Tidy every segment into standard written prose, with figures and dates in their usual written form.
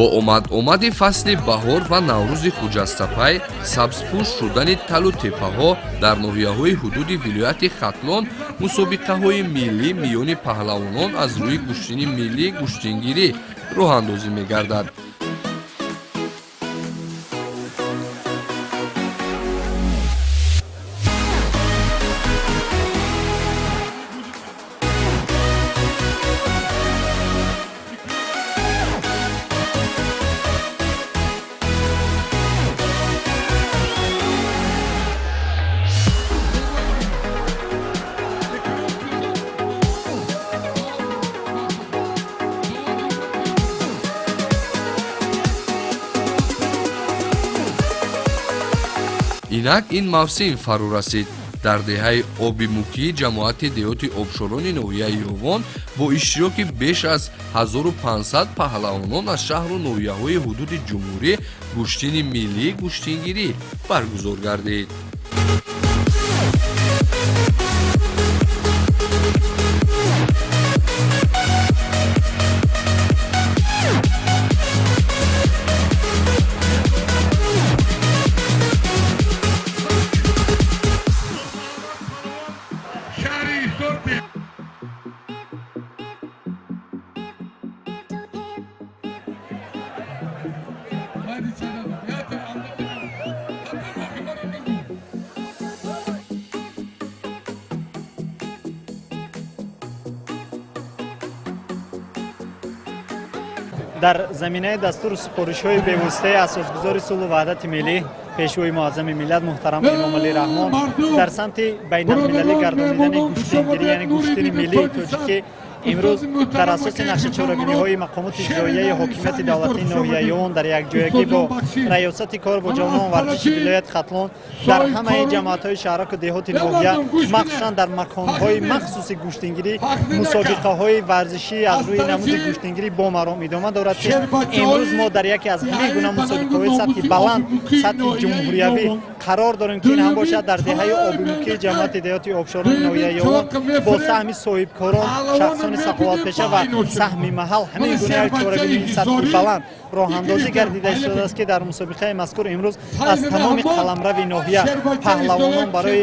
Бо омад-омади фасли баҳор ва Наврӯзи хуҷастапай, сабзпӯш шудани талу теппаҳо дар ноҳияҳои ҳудуди вилояти Хатлон мусобиқаҳои миллӣ миёни паҳлавонон аз рӯи гӯштини миллии гӯштингирӣ роҳандозӣ мегардад. Инак ин мавсим фаро расид. Дар деҳаи Обимукӣ, ҷамоати деҳоти Обшорони ноҳияи Ёвон бо иштироки беш аз 1500 паҳлавонон аз шаҳру ноҳияҳои ҳудуди ҷумҳурӣ гӯштини миллии гӯштингирӣ баргузор гардид. Дар заминаи дастуру супоришҳои бевоситаи асосгузори сулҳу ваҳдати миллӣ, пешвои муаззами миллат муҳтарам Эмомалӣ Раҳмон, дар самти байналмилалӣ гардонидани гӯштингирӣ, яъне гӯштини миллии тоҷикӣ, имрӯз дар асоси нақши чорабиниҳои мақомоти иҷроияи ҳокимияти давлатии ноҳияи Ёвон дар якҷоягӣ бо раёсати кор бо ҷавонон варзиши вилояти Хатлон дар ҳамаи ҷамоатҳои шаҳраку деҳоти ноҳия, махсусан дар маконҳои махсуси гӯштингирӣ, мусобиқаҳои варзишӣ аз рӯи намуди гӯштингирӣ бо маром идома дорад, ки имрӯз мо дар яке аз ҳамин гуна мусобиқаҳои сатҳи баланд, сатҳи ҷумҳуриявӣ қарор дорем, ки ин ҳам бошад дар деҳаи Обимукии ҷамоати деҳоти Обшорони ноҳияи Ёвон бо саҳми соҳибкорон, шахсони саховатпеша ва саҳми маҳал ҳамин гуна як чорабинии сатҳи баланд роҳандозӣ гардида истодааст, ки дар мусобиқаи мазкур имрӯз аз тамоми қаламрави ноҳия паҳлавонон барои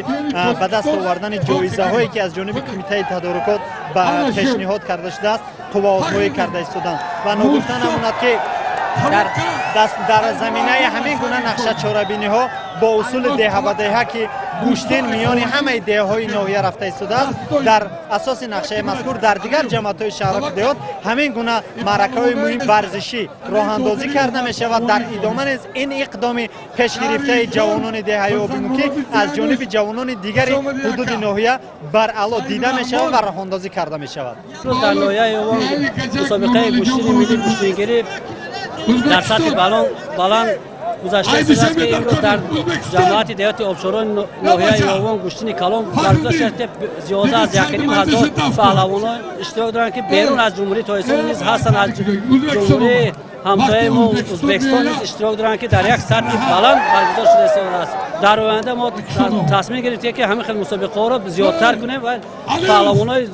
ба даст овардани ҷоизаҳое, ки аз ҷониби кумитаи тадорукот ба пешниҳод карда шудааст, қувваозмоӣ карда истоданд. Ва ногуфта намонад, ки дар заминаи ҳамин гуна нақша чорабиниҳо бо усули деҳа ба деҳа, ки гӯштин миёни ҳамаи деҳаҳои ноҳия рафта истодааст, дар асоси нақшаи мазкур дар дигар ҷамоатҳои шаҳраку деҳот ҳамин гуна маъракаҳои муҳим варзишӣ роҳандозӣ карда мешавад. Дар идома низ ин иқдоми пешгирифтаи ҷавонони деҳаи Обимукӣ аз ҷониби ҷавонони дигари ҳудуди ноҳия баръало дида мешавад ва роҳандозӣ карда мешавад. Дар ноҳияи Ёвон мусобиқаи гӯштини миллӣ гӯштингирӣ дар сатҳи баланд гузашта истодааст, ки имрӯз дар ҷамоати деҳоти Обшорони ноҳияи Ёвон гӯштини калон баргузор шуд, ки зиёда аз 1500 паҳлавонон иштирок доранд, ки берун аз Ҷумҳурии Тоҷикистон низ ҳастанд, аз ҷумҳурии ҳамсояи мо Ӯзбекистон низ иштирок доранд, ки дар як сатҳи баланд баргузор шуда истодааст. Дар оянда мо тасмим гирифтем, ки ҳамин хел мусобиқаҳоро зиёдтар кунем ва паҳлавонои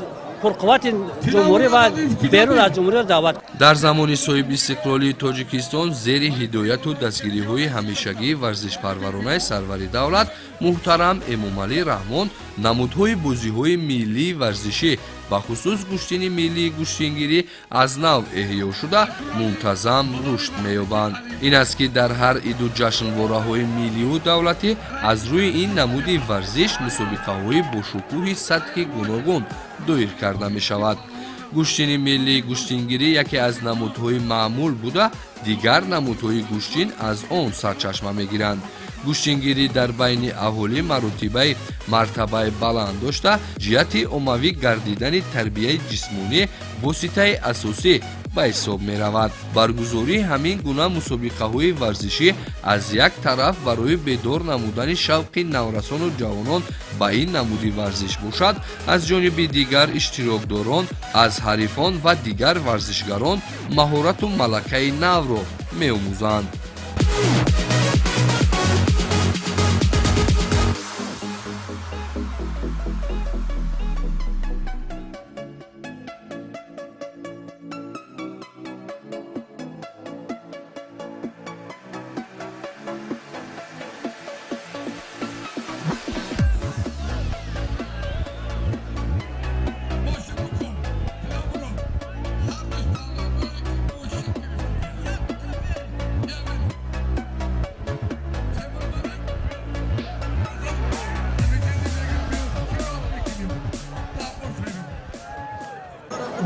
пурқуввати ҷумҳурӣ ва берун аз ҷумҳуриро даъват. Дар замони соҳибистиқлолии Тоҷикистон, зери ҳидояту дастгириҳои ҳамешагии варзишпарваронаи сарвари давлат муҳтарам Эмомалӣ Раҳмон, намудҳои бозиҳои миллии варзишӣ, бахусус гӯштини миллии гӯштингирӣ, аз нав эҳё шуда, мунтазам рушд меёбанд. Ин аст, ки дар ҳар иду ҷашнвораҳои миллию давлатӣ аз рӯи ин намуди варзиш мусобиқаҳои бошукӯҳи сатҳи гуногун доир карда мешавад. Гӯштини миллии гӯштингирӣ яке аз намудҳои маъмул буда, дигар намудҳои гӯштин аз он сарчашма мегиранд. Гӯштингирӣ дар байни аҳолӣ маротибаи мартабаи баланд дошта, ҷиҳати оммавӣ гардидани тарбияи ҷисмонӣ воситаи асосӣ ба ҳисоб меравад. Баргузории ҳамин гуна мусобиқаҳои варзишӣ аз як тараф барои бедор намудани шавқи наврасону ҷавонон ба ин намуди варзиш бошад, аз ҷониби дигар иштирокдорон аз ҳарифон ва дигар варзишгарон маҳорату малакаи навро меомӯзанд.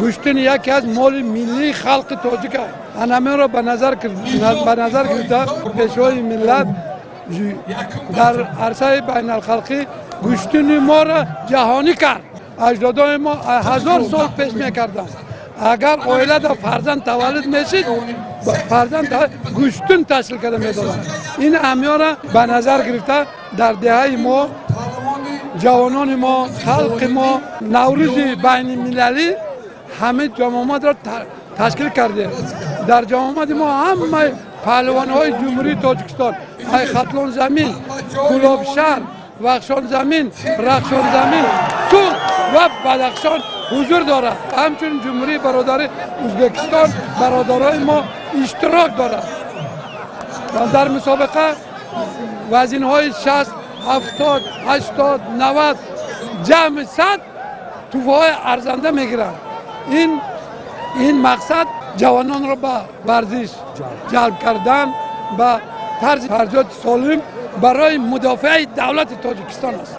Гӯштин яке аз моли миллии халқи тоҷик аст. Анаминро ба назар гирифта пешвои миллат дар арсаи байналхалқӣ гӯштини моро ҷаҳонӣ кард. Аҷдодои мо 1000 сол пеш мекарданд. Агар оилада фарзанд таваллуд мешид, фарзанд гӯштин ташкил карда медоданд. Ин ҳамёнро ба назар гирифта дар деҳаи мо, ҷавонони мо, халқи мо Наврӯзи байналмилалӣ ҳамин ҷамъомадро ташкил кардем. Дар ҷамъомади мо ҳамаи паҳлавонҳои Ҷумҳурии Тоҷикистон, ай Хатлонзамин, Кӯлобшаҳр, Вахшонзамин, Рахшонзамин, Суғд ва Бадахшон ҳузур дорад. Ҳамчунин Ҷумҳурии бародари Ӯзбекистон бародарои мо иштирок дорад. Дар мусобиқа вазинҳои 60, 70, 80, 90 ҷамъи 100 тӯҳфаҳои арзанда мегиранд. Ин мақсад ҷавононро ба варзиш ҷалб кардан, ба тарзи тарбияти солим барои мудофиаи давлати Тоҷикистон аст.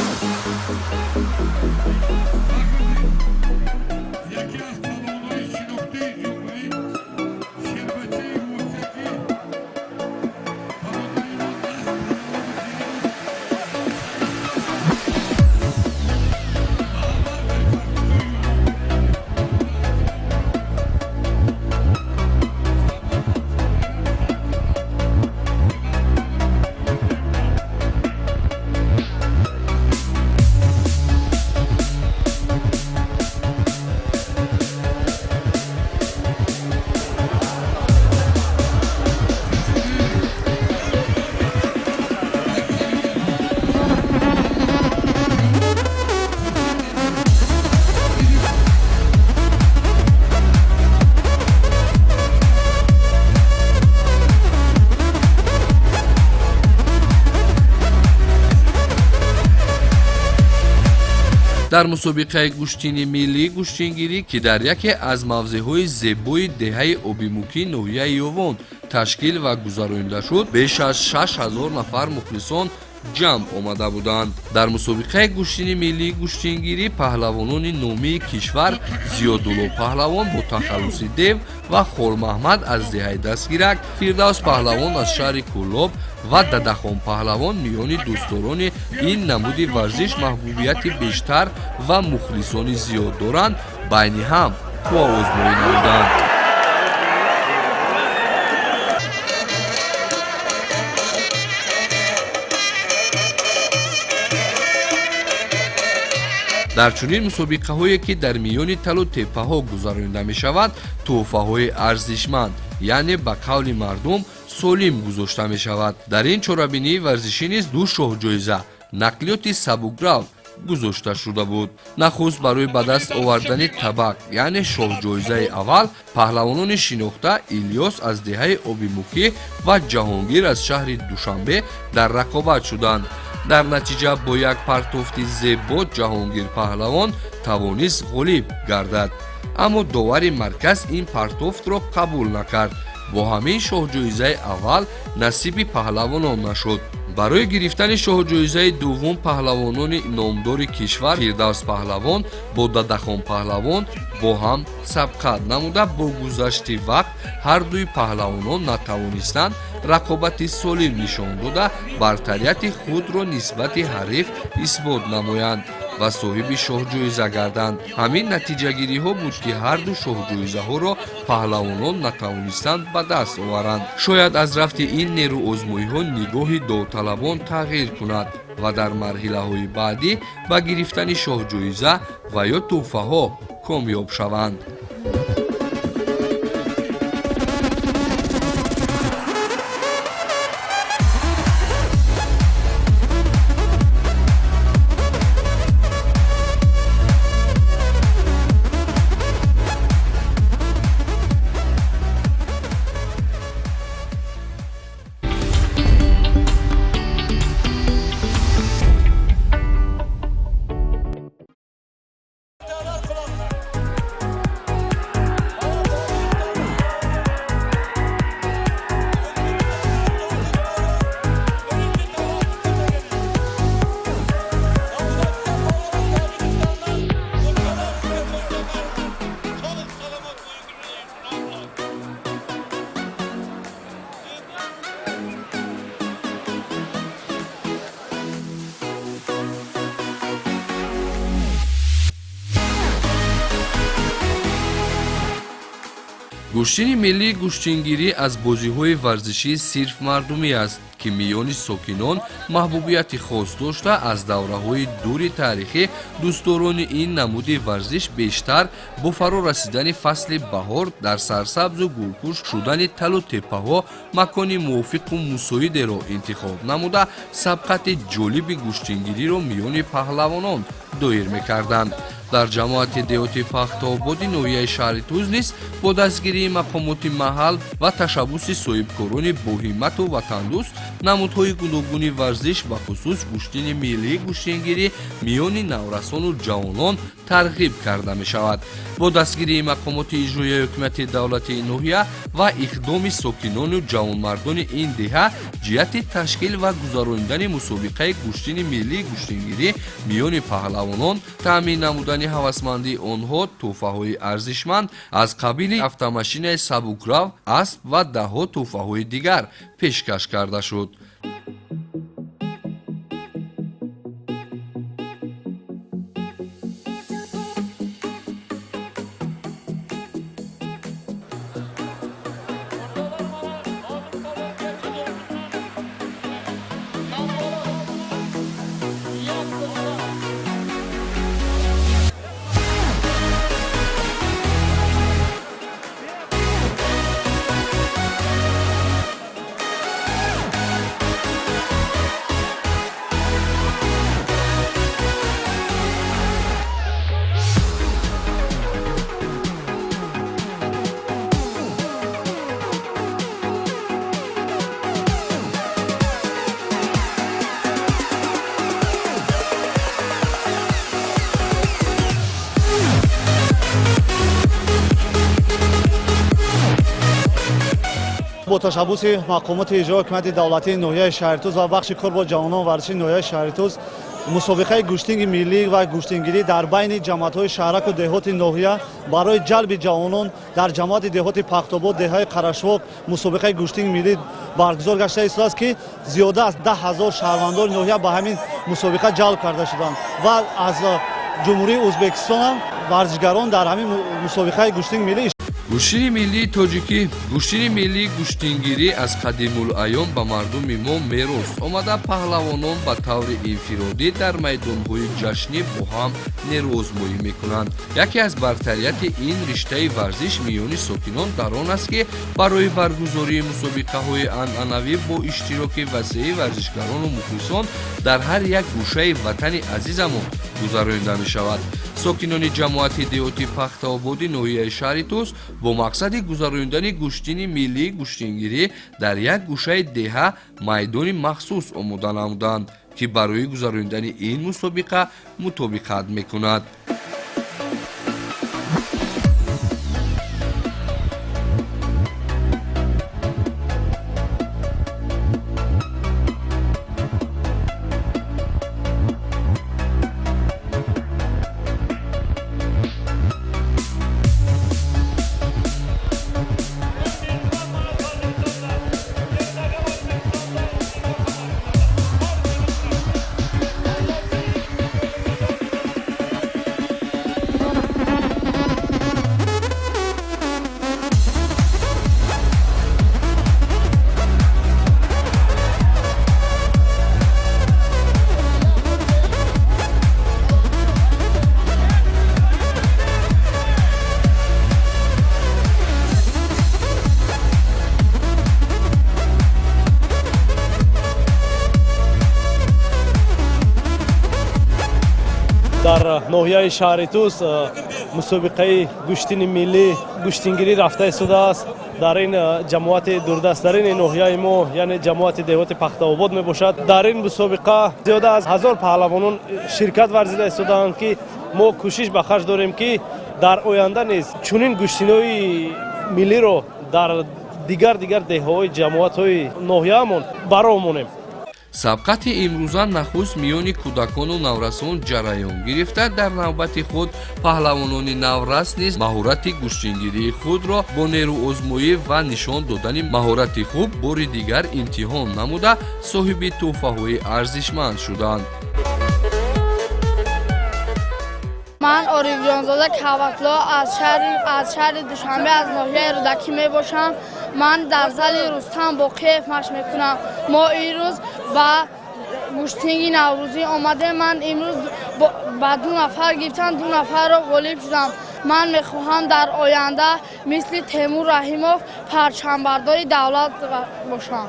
Дар мусобиқаи гӯштини миллии гӯштингирӣ, ки дар яке аз мавзеъҳои зебои деҳаи Обимукӣ ноҳияи Ёвон ташкил ва гузаронида шуд, беш аз 6000 нафар мухлисон ҷамъ омада буданд. Дар мусобиқаи гӯштини миллии гӯштингирӣ паҳлавонони номии кишвар Зиёдулло паҳлавон бо тахаллуси Дев ва Холмаҳмад аз деҳаи Дастгирак, Фирдавс паҳлавон аз шаҳри Кӯлоб ва Дадахон паҳлавон миёни дӯстдорони ин намуди варзиш маҳбубияти бештар ва мухлисони зиёд доранд, байни ҳам қувваозмоӣ намуданд. Дар чунин мусобиқаҳое, ки дар миёни талу теппаҳо гузаронида мешавад, тӯҳфаҳои арзишманд, яъне ба қавли мардум солим гузошта мешавад. Дар ин чорабинии варзишӣ низ ду шоҳҷоиза нақлиёти сабукрав гузошта шуда буд. Нахуст барои ба даст овардани табақ, яъне шоҳҷоизаи аввал, паҳлавонони шинохта Илёс аз деҳаи Обимукӣ ва Ҷаҳонгир аз шаҳри Душанбе дар рақобат шуданд. Дар натиҷа бо як партофти зебо Ҷаҳонгир паҳлавон тавонист ғолиб гардад. Аммо довари марказ ин партофтро қабул накард. Бо ҳамин шоҳҷоизаи аввал насиби паҳлавонон нашуд. Барои гирифтани шоҳҷоизаи дуввум паҳлавонони номдори кишвар Фирдавс паҳлавон бо Дадахон паҳлавон бо ҳам сабқат намуда, бо гузашти вақт ҳардуи паҳлавонон натавонистанд рақобати солим нишон дода, бартарияти худро нисбати ҳариф исбот намоянд ва соҳиби шоҳҷоиза гарданд. Ҳамин натиҷагириҳо буд, ки ҳарду шоҳҷоизаҳоро паҳлавонон натавонистанд ба даст оваранд. Шояд аз рафти ин нерӯозмоиҳо нигоҳи довталабон тағйир кунад ва дар марҳилаҳои баъдӣ ба гирифтани шоҳҷоиза ва ё тӯҳфаҳо комёб шаванд. Гӯштини миллии гӯштингирӣ аз бозиҳои варзишии сирф мардумӣ аст, ки миёни сокинон маҳбубияти хос дошта, аз давраҳои дури таърихӣ дӯстдорони ин намуди варзиш бештар бо фаро расидани фасли баҳор дар сарсабзу гулпӯш шудани талу теппаҳо макони мувофиқу мусоидеро интихоб намуда, сабқати ҷолиби гӯштингириро миёни паҳлавонон доир мекарданд. Дар ҷамоати деҳоти Пахтаободи ноҳияи шаҳри Туз низ бо дастгирии мақомоти маҳал ва ташаббуси соҳибкорони боҳиммату ватандӯст намудҳои гуногуни варзиш, бахусус гӯштини миллии гӯштингирӣ миёни наврасону ҷавонон тарғиб карда мешавад. Бо дастгирии мақомоти иҷроияи ҳукумати давлатии ноҳия ва иқдоми сокинону ҷавонмардони ин деҳа ҷиҳати ташкил ва гузаронидани мусобиқаи гӯштини миллии гӯштингирӣ миёни паҳлавонон, таъмин намудани ҳавасмандии онҳо тӯҳфаҳои арзишманд аз қабили автомашинаи сабукрав, асп ва даҳҳо тӯҳфаҳои дигар пешкаш карда шуд. Бо ташаббуси мақомоти иҷрои ҳукумати давлатии ноҳияи Шаҳритуз ва бахши кор бо ҷавонон варзиши ноҳияи Шаҳритуз мусобиқаи гӯштинги миллӣ ва гӯштингирӣ дар байни ҷамоатҳои шаҳраку деҳоти ноҳия барои ҷалби ҷавонон дар ҷамоати деҳоти Пахтобод, деҳаи Қарашвоқ мусобиқаи гӯштинги миллӣ баргузор гашта истодааст, ки зиёда аз 10 000 шаҳрвандони ноҳия ба ҳамин мусобиқа ҷалб карда шуданд ва аз Ҷумҳурии Ӯзбекистонам варзишгарон дар ҳамин мусобиқаи гӯштинги миллӣ. Гӯштини миллии тоҷикӣ. Гӯштини миллии гӯштингирӣ аз қадимулайём ба мардуми мо мерос омада, паҳлавонон ба таври инфиродӣ дар майдонҳои ҷашнӣ бо ҳам нерӯозмоӣ мекунанд. Яке аз бартарияти ин риштаи варзиш миёни сокинон дар он аст, ки барои баргузории мусобиқаҳои анъанавӣ бо иштироки васеи варзишгарону мухлисон дар ҳар як гӯшаи ватани азизамон гузаронида мешавад. Сокинони ҷамоати деҳоти Пахтаободи ноҳияи шаҳри Туз бо мақсади гузаронидани гӯштини миллии гӯштингирӣ дар як гӯшаи деҳа майдони махсус омода намуданд, ки барои гузаронидани ин мусобиқа мутобиқат мекунад. Дар ноҳияи шаҳри Туз мусобиқаи гӯштини миллӣ гӯштингирӣ рафта истодааст. Дар ин ҷамоати дурдасттарини ноҳияи мо, яъне ҷамоати деҳоти Пахтаобод мебошад. Дар ин мусобиқа зиёда аз 1000 паҳлавонон ширкат варзида истодаанд, ки мо кӯшиш ба харҷ дорем, ки дар оянда низ чунин гӯштинои миллиро дар дигар дигар деҳаҳои ҷамоатҳои ноҳияамон бароҳ монем. Сабқати имрӯза нахуст миёни кӯдакону наврасон ҷараён гирифта, дар навбати худ паҳлавонони наврас низ маҳорати гӯштингирии худро бо нерӯозмоӣ ва нишон додани маҳорати хуб бори дигар имтиҳон намуда, соҳиби тӯҳфаҳои арзишманд шуданд. Ман Орифҷонзода Каватло аз шаҳри Душанбе, аз ноҳияи Рӯдакӣ мебошам. Ман дар зали Рустам Боқиев машқ мекунам. Мо имрӯз ба гӯштинги наврӯзӣ омадем. Ман имрӯз ба 2 нафар гирифтам, 2 нафарро ғолиб шудам. Ман мехоҳам дар оянда мисли Темур Раҳимов парчамбардори давлат бошам.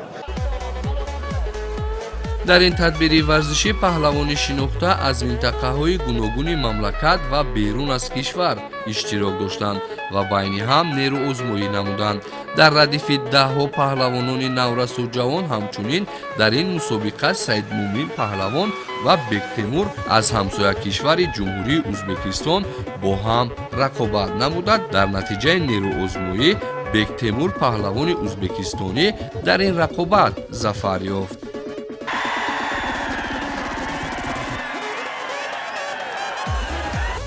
Дар ин тадбири варзишӣ паҳлавони шинохта аз минтақаҳои гуногуни мамлакат ва берун аз кишвар иштирок доштанд ва байни ҳам нерӯозмоӣ намуданд. Дар радифи даҳҳо паҳлавонони наврасу ҷавон ҳамчунин дар ин мусобиқа Саидмумин паҳлавон ва Бектемур аз ҳамсоя кишвари Ҷумҳурии Ӯзбекистон бо ҳам рақобат намуданд. Дар натиҷаи нерӯозмоӣ Бектемур паҳлавони ӯзбекистонӣ дар ин рақобат зафар ёфт.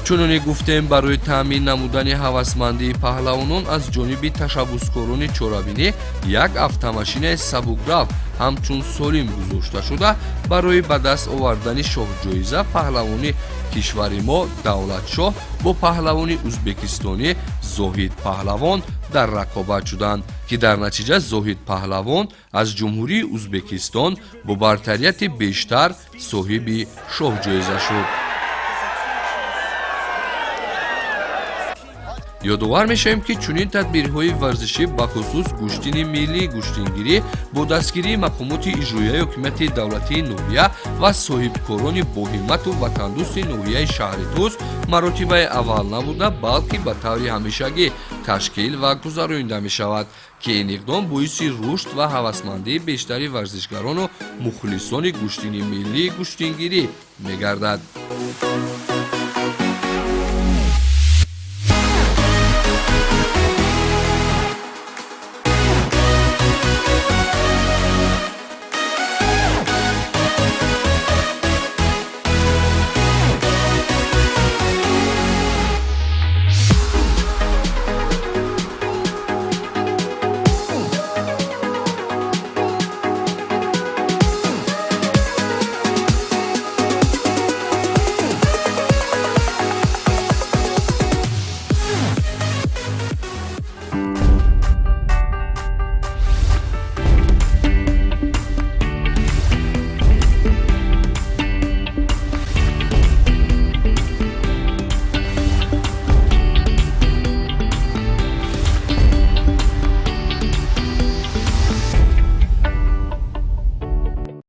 Чуноне гуфтем, барои таъмин намудани ҳавасмандии паҳлавонон аз ҷониби ташаббускорони чорабинӣ як автомашинаи сабукраф ҳамчун солим гузошта шуда, барои ба даст овардани шоҳҷоиза паҳлавони кишвари мо Давлатшоҳ бо паҳлавони ӯзбекистонӣ Зоҳид паҳлавон дар рақобат шуданд, ки дар натиҷа Зоҳид паҳлавон аз Ҷумҳурии Ӯзбекистон бо бартарияти бештар соҳиби шоҳҷоиза шуд. Ёдовар мешавем, ки чунин тадбирҳои варзишӣ, бахусус гӯштини миллии гӯштингирӣ, бо дастгирии мақомоти иҷроияи ҳокимияти давлатии ноҳия ва соҳибкорони боҳиммату ватандӯсти ноҳияи шаҳри Тӯс маротибаи аввал набуда, балки ба таври ҳамешагӣ ташкил ва гузаронида мешавад, ки ин иқдом боиси рушд ва ҳавасмандии бештари варзишгарону мухлисони гӯштини миллии гӯштингирӣ мегардад.